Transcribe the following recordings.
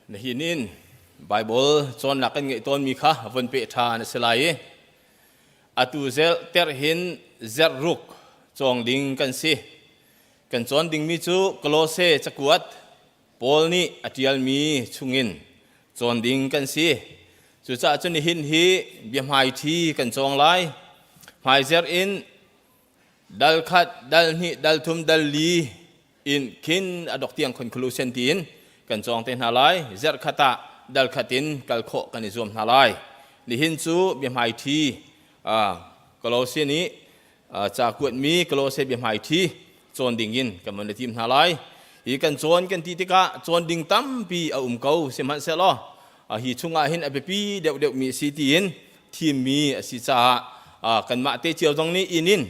Nihin in Baibal cawnnak kan ngeih tawnmi kha von peh ṭhan a si lai i atu zelh terh hin zerh ruk cawng ding kan si. Kan cawn dingmi cu Kolose cakuat Paul nih a ṭialmi chungin cawn ding kan si. Cucaah cun nihin hi biahmaiṭhi kan cawng lai. Hmaizerh in dal khat, dal hnih, dal thum, dal li in khin a dok tiang conclusion tiin kan cawng te hna lai. Zerh khat ah dal khat in kal khawh kan i zuam hna lai. Nihin cu biahmaiṭhi Kolose nih ca kuatmi Kolose biahmaiṭhi cawn ding in kan von i tim hna lai. Hi kan cawn kan ti tikah cawn ding tampi a um ko sihmanhsehlaw hi chungah hin a biapi deuhdeuhmi a si tiin thimmi a si caah kanmah te cio zong nih inn in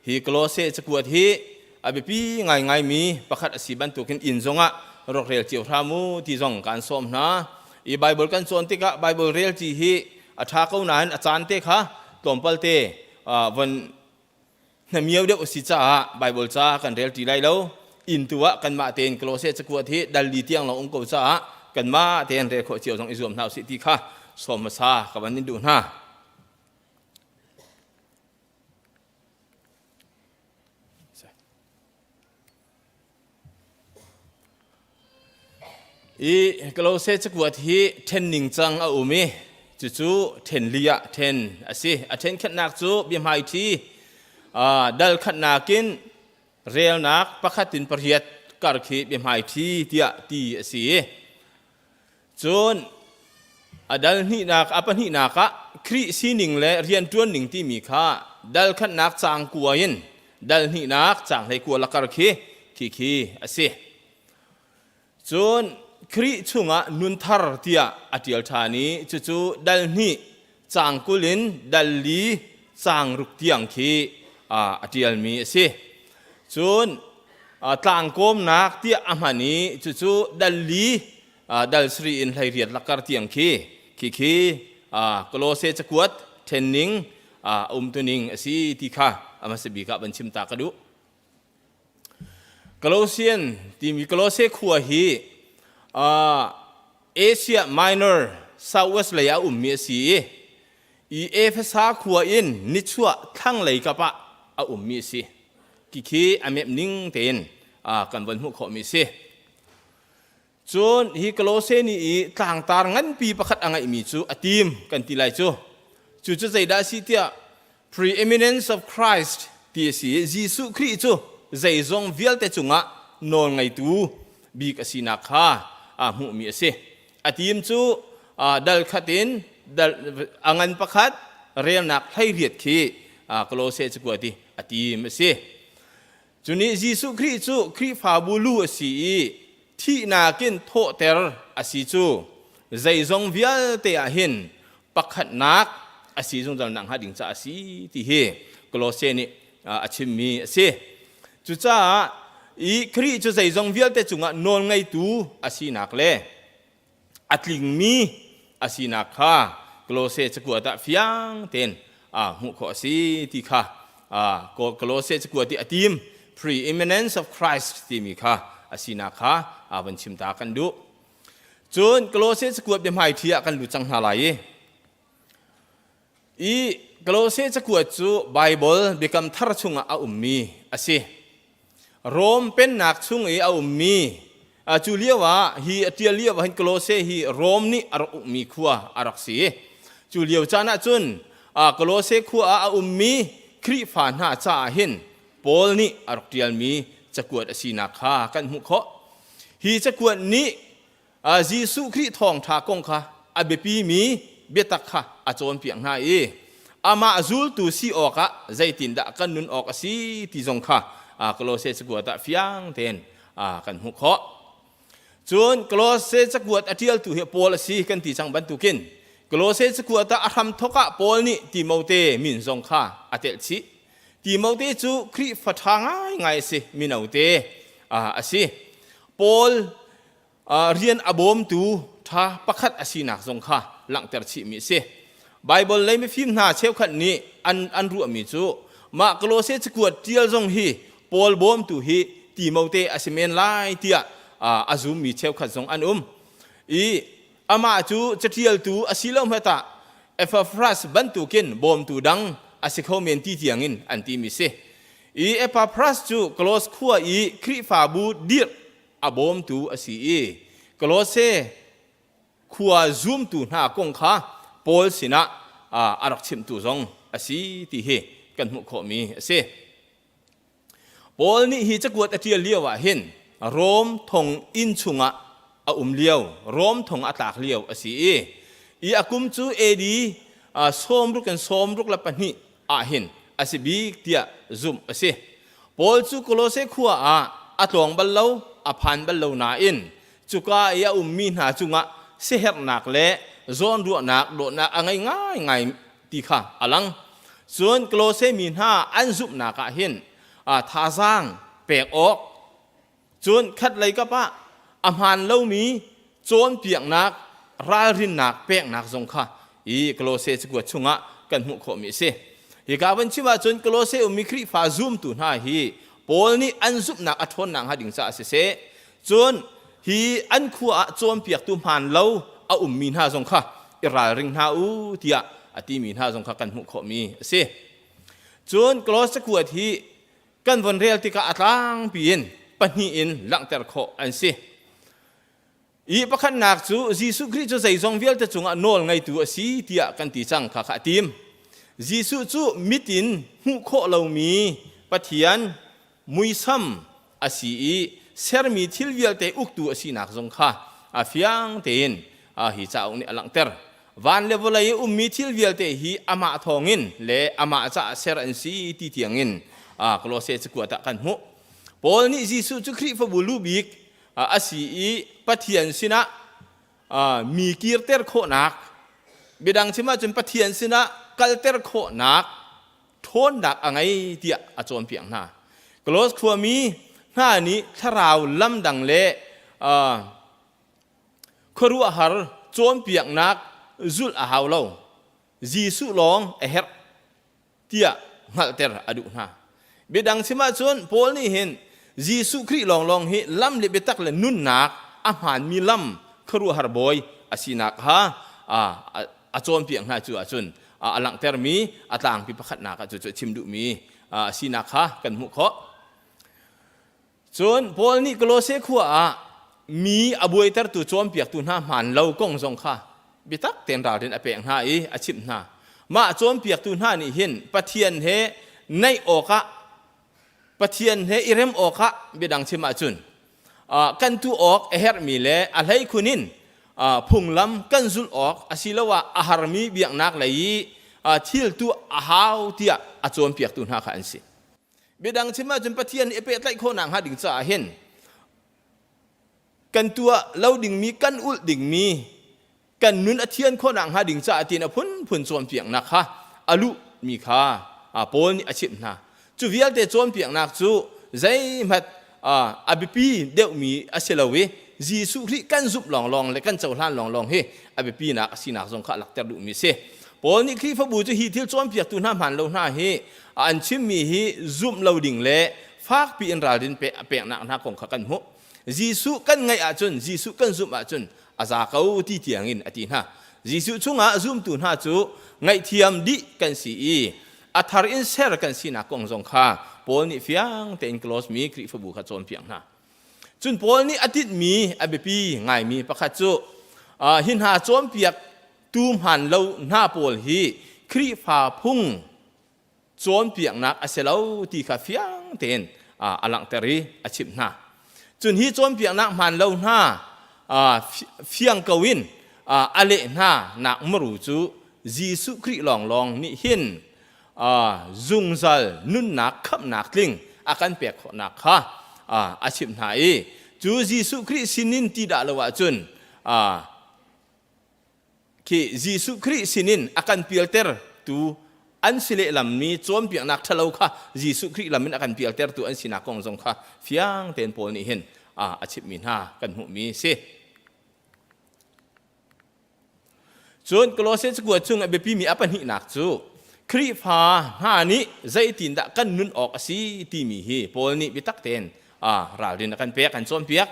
hi Kolose cakuat hi a biapi ngaingaimi pakhat a si bantukin inn zongah rak rel cio hram u ti zong kaan sawm hna. I Bible kan cawn tikah Bible rel ti hi a ṭha ko nain a caan te kha tlawmpal te von hnamiau deuh a si caah Bible ca kan rel ṭi lai lo. Inn tu ah kanmah tein Kolose cakuat hi dal li tiang lawng um ko caah kanmah tein rel khawh cio zong i zuam hna usih ti kha sawm hmasa ka van in duh hna. I Kolose cakuat hi ṭhen ningcang a um i cucu ṭhen li ah ṭhen a si. A ṭhen khatnak cu biahmaiṭhi dal khatnak in relnak pakhat in pariat kar khi biahmaiṭhi tiah ti a si. Cun a dal hnihnak a pahnihnak ah Khrih sining le rianṭuan ning timi kha dal khatnak caang kua in dal hnihnak caang 19 lakar khi khi khi a si. Cun Khrih chungah nunthar tiah a ṭial ṭhan i cucu dal hnih caang 20 in dal li caang ruk tiang khi a ṭialmi a si. Cun tlangkawmnak tiah a hman i cucu dal li dal sarih in 18 lakar tiang khi khi khi Kolose cakuat ṭhenning umtuning a si ti kha a hmasa bik ah van chim ta ka duh. Colossian timi Colossae khua hi Asia Minor southwest lei ah ummi a si i i Efesa khua in nichuah thlanglei kap ah a ummi a si. Khi a map ning tein kan von hmuh khawhmi a si. Cun hi Kolose nih i tlangtar nganpi pakhat a ngeihmi cu a tim kan ti lai cu. Cu cu zeidah a si tiah preeminence of Christ ti a si i Jesuh Khrih cu zeizong vialte cungah nawlngeitu bik a sinak kha aa hmuhmi a si. A tim cu dal khat in dal a ngan pakhat relnak 18 khi Kolose cakuat i a tim a si. Cu nih Jesuh Khrih cu Khrihfabu lu a si i thihnak in thawhter a si cu zeizong vialte ah hin pakhatnak a si zungzal nak hnga ding caah a si ti hi Kolose nih a chimmi a si. Cucaah i Khrih cu zeizong vialte cungah nawlngeitu a sinak le a tlingmi a sinak kha Kolose cakuat ah fiang tein hmuh khawh a si ti kha Kolose cakuat i a tim preeminence of Christ timi kha a sinak kha van chim ta kan duh. Cun Kolose cakuat biahmaiṭhi ah kan lut cang hna lai i i Kolose cakuat cu Bible Biakam Thar chungah a ummi a si. Rom pennak chung i a ummi cu lio ah hi a ṭial lio ah hin Kolose hi Rom nih a rak ukmi khua a rak si. Cu lio caan ah cun Kolose khua ah a ummi Khrihfa hna caah hin Paul nih a rak ṭialmi cakuat a sinak kha kan hmuh khawh. Hi cakuat nih Jesuh Khrih thawngṭha kong kha a biapimi biatak kha a cawnpiak hna i amah zultu si awkah zeitindah kan nun awk a si ti zong kha Kolose cakuat ah fiang tein kan hmuh khawh. Cun Kolose cakuat a ṭialtu hi Paul a si kan ti cang bantukin Kolose cakuat ah a hramthawk ah Paul nih Timote min zong kha a telh chih. Timote cu Khrihfa ṭha ngaingai a si, mino te a si. Paul rian a bawmtu ṭha pakhat a sinak zong kha langhter chihmi a si. Baibal lei mifim hna cheukhat nih an, an ruahmi cu mah Kolose cakuat ṭial zong hi Paul bawmtu hi Timote a si men lai tiah a zummi cheukhat zong an um. I amah cu caṭialtu a si lo hmanh ah Epaphras bantukin bawmtu dang a si kho men ti tiangin an timi si. I Epaphras cu Kolos khua i Khrihfabu dirh a bawmtu a si i Kolose khua zumtu hna kong kha Paul sinah a rak chimhtu zong a si ti hi kan hmuh khawhmi a si. Paul nih hi cakuat a ṭial lio ah hin Rom thonginn chungah a um lio, Rom thong a tlak lio a si i, i a kum cu AD 60 in 62 ah hin a si bik tiah zumh a si. Paul cu Kolose khua ah a tlawng bal lo, a phan bal lo nain cuka i a ummi hna cungah siaherhnak le zawnruahnak dawtnak a ngei ngaingai ti kha a lang. Cun Kolose mi hna an zumhnak ah hin thazaang pek awk cun khatlei kap ah a hmaan lomi cawnpiaknak ralrinnak peknak zong kha i Kolose cakuat chungah kan hmuh khawhmi a si. Hika van chim ahcun Kolose ummi Khrihfa zumtu hna hi Paul nih an zumhnak a ṭhawnnak hnga ding caah siseh, cun hi an khua ah cawnpiaktu hmaan lo a ummi hna zong kha i ralring hna u tiah a timi hna zong kha kan hmuh khawhmi a si. Cun Kolose cakuat hi kan von rel tikah a tlangpi in pahnih in langhter khawh an si. I pakhatnak cu Jesuh Khrih cu zeizong vialte cungah nawl ngeitu a si tiah kan ti cang kha kha a tim. Jesuh cu mit in hmuh khawh lomi Pathian muisam a si i sermi thil vialte uktu a sinak zong kha a fiang tein hi cauk nih a langhter. Van le vawlei i ummi thil vialte hi amah thawngin le amah caah ser an si ti tiangin Kolose cakuat ah kan hmuh. Paul nih Jesuh cu Khrihfabu lu bik a si i Pathian sinah mi kirter khawhnak biadang chim ahcun Pathian sinah kalter khawhnak ṭhawnnak a ngei tiah a cawnpiak hna. Kolos khuami hna nih thlarau lamdang le khuaruahhar cawnpiaknak zulh a hau lo. Jesuh lawng a herh tiah hngalhter a duh hna. Biadang chim ahcun Paul nih hin Jesuh Khrih lawnglawng hi lam le biatak le nunnak a hmaanmi lam khuaruahhar bawi a sinak kha a cawnpiak hna cu ahcun a langhtermi a tlangpi pakhatnak ah cu cu a chim duhmi a sinak kha kan hmuh khawh. Cun Paul nih Kolose khua ah mi a buaitertu cawnpiaktu hna hmaan lo kong zong kha biatak tein ralrin a pek hna i a chimh hna. Mah cawnpiaktu hna nih hin Pathian he naih awkah Pathian he i rem awkah biadang chim ahcun kan tuah awk a herhmi le a hleikhun in phunglam kan zulh awk asiloah a harmi biaknak lei i thil tuah a hau tiah a cawnpiaktu hna kha an si. Biadang chim ahcun Pathian i pehtlaih khawhnak hnga ding caah hin kan tuah lo dingmi kan ulh dingmi kan nun a thian khawhnak hnga ding caah tiin a phunphun cawnpiaknak kha a luhmi kha Paul nih a chimh hna. Cu vialte cawnpiaknak cu zeihmanh a biapi deuhmi a si lo i Jesuh Khrih kan zumh lawnglawng le kan cohlan lawnglawng hi a biapinak a sinak zong kha a lakter duhmi a si. Paul nih Khrihfabu cu hi thil cawnpiaktu hna hmaan lo hna hi an chimmi hi zumh lo ding le fakpi in ralrin peknak hna kong kha kan hmuh. Jesuh kan ngaih ahcun, Jesuh kan zumh ahcun a za ko ti tiangin a ti hna. Jesuh chungah zumtu hna cu ngaihthiam dih kan si i a thar in ser kan sinak kong zong kha Paul nih fiang tein Kolose mi Khrihfabu kha cawnpiak hna. Cun Paul nih a tinhmi a biapi ngaimi pakhat cu hi hna cawnpiak tu hmaan lo hna pawl hi Khrihfa phung cawnpiaknak a si lo ti kha fiang tein a langhter i a chimh hna. Cun hi cawnpiaknak hmaan lo hna fiang ko in a leh hna nak muru cu Jesuh Khrih lawnglawng nih hin zungzal nunnak khamhnak tling a kan pek khawhnak kha a chimh hna i cu Jesuh Khrih sinin ti dah lo ahcun khi Jesuh Khrih sinin a kan pialter tu an si lehlam mi cawnpiaknak ṭhalo kha Jesuh Khrih lam in a kan pialtertu an sinak kong zong kha fiang tein Paul nih hin a chimhmi hna kan hmuhmi si. Cun Kolose cakuat chung a biapimi a pahnihnak cu Khrihfa hna nih zeitindah kan nun awk a si timi hi Paul nih biatak tein ralrin a kan pek, kan cawnpiak.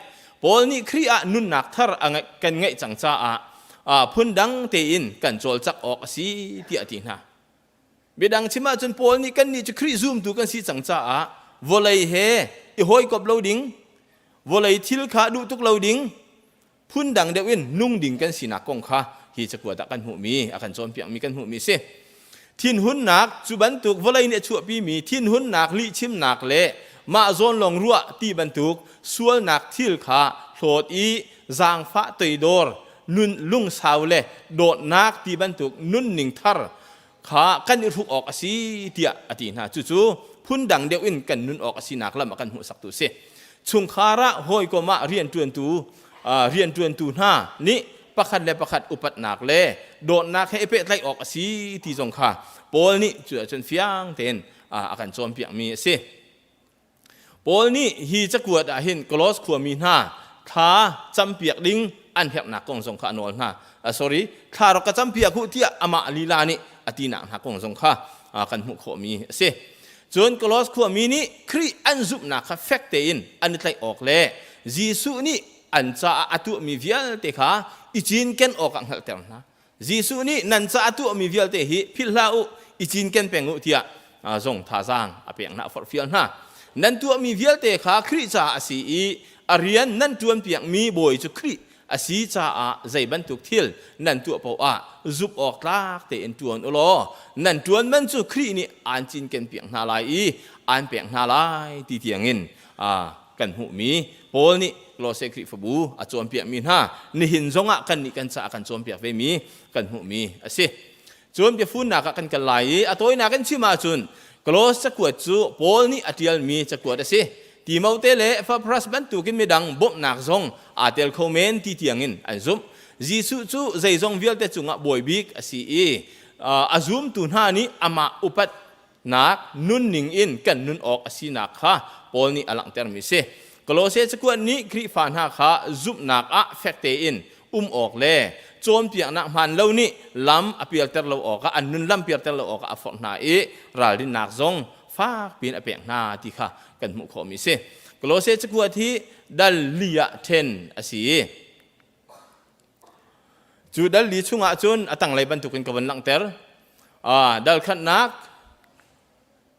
Paul nih Khrih ah nunnak thar kan ngeih cang caah phundang tein kan cawlcangh awk a si tiah a ti hna. Biadang chim ahcun Paul nih kannih cu Khrih zumtu kan si cang caah vawlei he i hawikomh lo ding, vawlei thil kha duh tuk lo ding, phundang deuh in nung ding kan sinak kong kha hi cakuat ah kan hmuhmi, a kan cawnpiakmi kan hmuhmi a si. Thinhunnak cu bantuk vawlei nih a chuahpimi thinhunnak, lihchimnak le mah zawn lawng ruah ti bantuk sualnak thil kha hlawt i zaangfah toidor nun lungsau le dawtnak ti bantuk nunning thar kha kan i hruk awk a si tiah a ti hna. Cucu phundang deuh in kan nun awk a sinak lam a kan hmuhsaktu a si. Chungkhar ah hawikom ah rianṭuantu rianṭuantu hna nih pakhat le pakhat upatnak le dawtnak he i pehtlaih awk a si ti zong kha Paul nih cu ahcun fiang tein a kan cawnpiakmi a si. Paul nih hi cakuat ah hin Kolos khuami hna thla campiak ding an herhnak kong zong kha a nawl hna. Sorry, thla rak ka campiak u tiah amah lila nih a tinak hna kong zong kha kan hmuh khawhmi a si. Cun Kolos khuami nih Khrih an zumhnak kha fek tein an i tlaih awk le Jesuh nih an caah a tuahmi vialte kha i cinken awkah hngalhter hna. Jesuh nih nan ca a tuahmi vialte hi philh hlah u, i cinken peng u tiah zong thazaang a pek hna, a forhfial hna. Nan tuahmi vialte kha Khrih caah a si i a rian nan ṭuanpiakmi bawi cu Khrih a si caah zei bantuk thil nan tuah paoh ah zumh awk tlak tein ṭuan u law nan ṭuan man cu Khrih nih aan cinkenpiak hna lai i aan pek hna lai ti tiangin kan hmuhmi Paul nih Kolose Khrihfabu a cawnpiakmi hna nihin zongah kannih kan caah kan cawnpiak vemi kan hmuhmi a si. Cun biafunnak ah kan kal lai i a tawinak in chim ahcun Kolos cakuat cu Paul nih a ṭialmi cakuat a si. Timote le Epaphras bantukin midang bawmhnak zong aa tel kho men ti tiangin an zumh. Jesuh cu zeizong vialte cungah bawi bik a si i a zumtu hna nih amah upat nak nunning in kan nun awk a sinak kha Paul nih a langhtermi a si. Kolose cakuat nih Khrihfa hna kha zumhnak ah fek tein um awk le cawnpiaknak hmaan lo nih lam a pialter lo awkah an nun lam pialter lo awkah a forh hna i ralrinnak zong fak piin a pek hna ti kha kan hmuh khawhmi a si. Kolose cakuat hi dal li ah ṭhen a si i Cu dal li chungah cun a tanglei bantukin ka von langhter. Dal khatnak,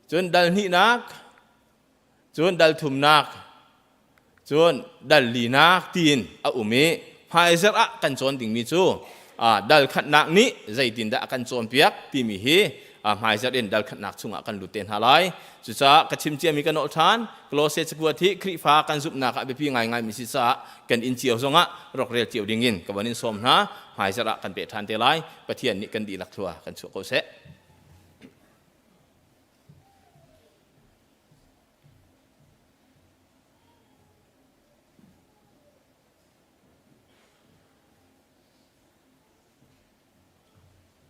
cun dal hnihnak, cun dal thumnak, cun dal linak tiin a um i hmaizarh ah kan cawn dingmi cu dal khatnak nih zeitindah a kan cawnpiak timi hi hmaizarh in dal khatnak chungah kan lut te hna lai. Cucaah ka chim ciami ka nolh ṭhan. Kolose cakuat hi Khrihfa kan zumhnak ah biapi ngaingaimi si caah kan inn cio zongah rak rel cio dingin ka von in sawm hna. Hmaizarh ah kan peh ṭhan te lai. Pathian nih kan dihlak thlua kan chuah ko seh.